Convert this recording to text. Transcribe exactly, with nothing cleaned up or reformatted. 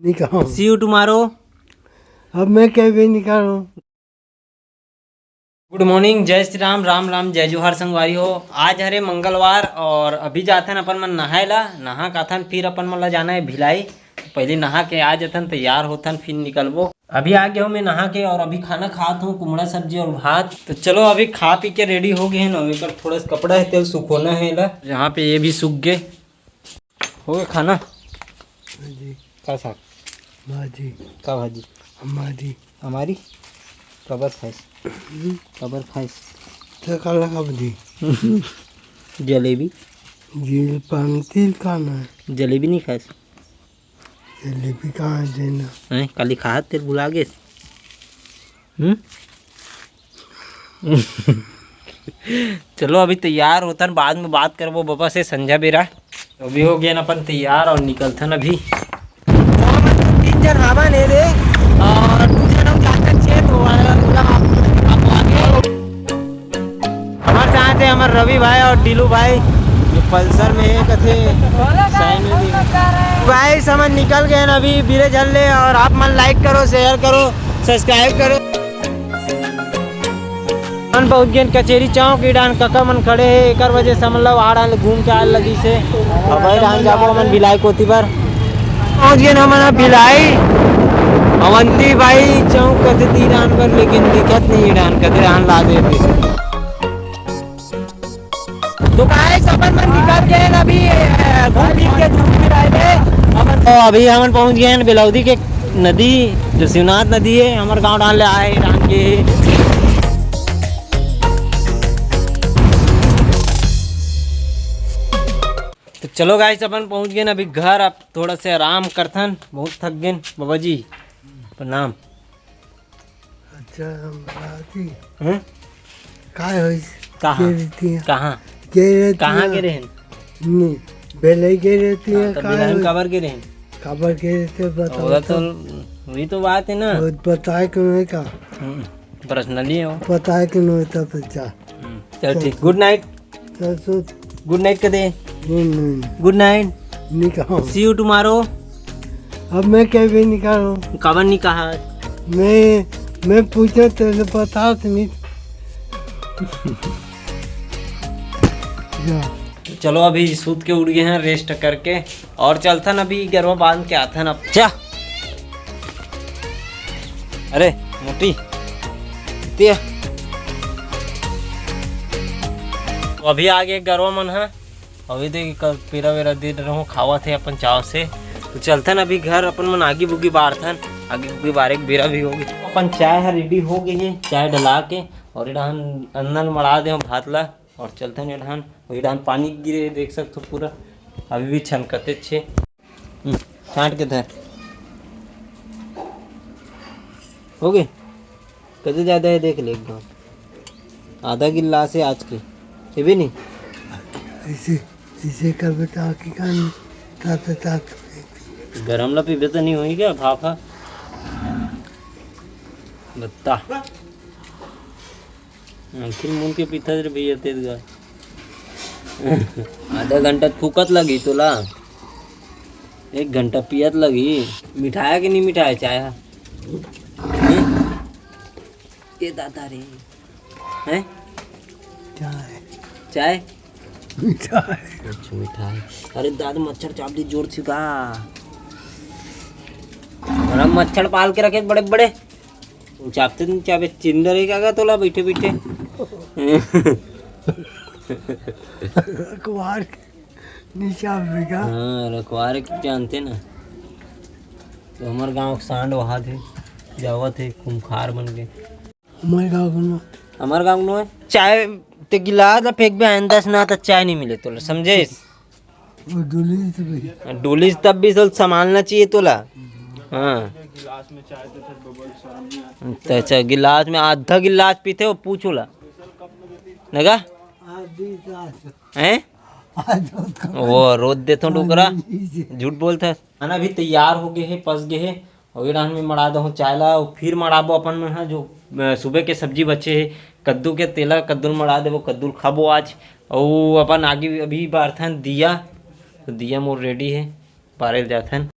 नहीं कहा। See you tomorrow। अब मैं कह भी नहीं कहा हूँ। गुड मॉर्निंग, जय श्री राम, राम राम, जय जोहार संगवारी हो। आज हरे मंगलवार और अभी जाथन अपन मन नहाए ला, नहा के आथन, फिर अपन मन ला जाना है भिलाई। पहले नहा के आ जाथन, तैयार होथन, फिर निकलबो। अभी आ गया हूँ मैं नहा के और अभी खाना खात हूँ, कुमड़ा सब्जी और भात। तो चलो अभी खा पी के रेडी हो गए हैं ना, एकर थोड़ा सा कपड़ा है तेल सुखोना है ला, जहाँ पे ये भी सूख गए। हो गया खाना? जी। का साग? भाजी। का भाजी? हमारी। हमारी? कबर खाइस? हम्म। कबर खाइस? तो काला का भाजी? जलेबी। जी, पान तिल खाना है। जलेबी नहीं खाइस? जलेबी कहाँ है देना? हैं, काली खात तेल भुला गेस। हम्म? चलो अभी तैयार होथन, बाद में बात करबो बाबा से संझा बेरा। तो अभी हो गया ना अपन तैयार और निकलथन अभी। तीन जन हावन है रे और दू जन हम जाथन छे, तो वाला, मतलब आप, आप आगे। हमारे साथ है हमारे रवि भाई और डीलू भाई, जो पल्सर में है कथे साइन में भी। गाइस, हमन निकल गए हैं अभी बिरे झल्ले, और आप मन लाइक करो, शेयर करो, सब्सक्राइब करो। हमन पहुंच गए कचेरी चौक, ई डाहन कका मन खड़े हे, एकर वजह से हमन ला आ डाहन घूम के आए लगी से। अब वही डाहन जाबो हमन भिलाई कोती बर। पहुंच गए हमन अब भिलाई अवंती बाई चौक कथे ती डाहन पर, लेकिन दिखत नहीं है डाहन, कथे डाहन ला दे दे। तो गाइस, अपन मन निकल गए हैं अभी, अ, घूम फिर के जो भी रहे थे, अपन तो अभी हमन पहुंच गए हैं बेलौदी के नदी, जो शिवनाथ नदी है, हमर गांव डाहन ले आए, डाहन के। तो चलो गाइस, अपन पहुंच गए हैं अभी घर। अब थोड़ा से आराम करथन, बहुत थक गए बाबा जी। प्रणाम। अच्छा, हम राती हैं? काय होइस? कहाँ? के रहती हैं? कहाँ? के रहती कहाँ हैं? के रहन? नहीं, बेलई के रहती हाँ, हैं, तो काय बेलई होइस? काबर के रहन? काबर के रहते, बताओ ओला तो। तो, वही तो बात है ना। वो बताए के नहीं का? हम्म, पर्सनली है वो। बताए के नहीं होता तो जा। हम्म, चल चल, ठीक। चल। गुड नाइट। चल, सो गुड नाइट कदे। गुड नाइट। गुड नाइट। नहीं कहा। See you tomorrow। अब मैं कह भी नहीं कहा हूँ। काबर नहीं कहा? मैं, मैं पूछा तेरे बता तो नहीं। जा। चलो, अभी सूत के उठ गए हैं, रेस्ट करके, और चलथन अभी गरवा बांध के आथन अब। जा। अरे मोटी, तिया। तो अभी आ गए गरवा मन ह। अभी देख, कल पेरा वेरा दे रहूं, खावत हे अपन चाव से। तो चलथन अभी घर, अपन मन आगी बुगी बारथन। आगी बुगी बारे के बेरा भी होगे। अपन चाय ह रेडी हो गई है, चाय डला के, और ये डाहन अंदर मड़ा दे भात ला, और चलथन ये डाहन। और ये डाहन पानी गिरे, देख सकथो पूरा, अभी भी छनकते छे। हम्म, छांट के धर। हो गए? कते ज्यादा है देख ले एकदम। आधा गिलास है आज के। ये भी नहीं? इसे, इसे कर बेटा, आँखी कान तात, तात। गरम ला पीबे तो नहीं होई क्या? भाफा। बत्ता। आखिर मुन के पीथस रे भैया तेज गा। आधा घंटा फूकत लगी तोला, एक घंटा पियत लगी। मिठाया कि नहीं मिठाया चाय हा? हम्म? ए दादा रे, हैं? चाय। चाय? चाय। अच्छा, मिठाई। अरे दादा, मच्छर चाप दी जोर से का। बड़ा मच्छर पाल के रखे बड़े बड़े। चापते नहीं चापे, चिंदर है क्या तोला बैठे बैठे? रखवार के नीचे आवेगा। हाँ, रखवार के जानते ना। तो हमारे गांव के सांड वहां थे, जावत है खूंखार बन के। हमारे गांव को ना। हमारे गांव में चाय ते गिलास ला फेंक बे आइन दस ना तो चाय नहीं मिले तोला, समझे? वो डोली से भी। डोली से तब भी तो संभालना चाहिए तोला। हाँ। तो अच्छा, गिलास में आधा गिलास पीते हो, पूछो ला। लगा? आधी गिलास। हैं? आधा कम। वो रोज देता हूँ डोकरा। हाँ, जी, जी। झूठ बोलता है। खाना भी तैयार हो गए है, पस गए है। और ये डाहन में मड़ा दो चाय ला, और फिर मड़ाबो अपन मन हा जो, अ, सुबह के सब्जी बचे है, कद्दू के तेला, कद्दू ल मड़ा देबो, कद्दू ल खाबो आज। और अपन आगे अभी बारथन दिया, तो दिया मोर रेडी है, बारे ल जाथन।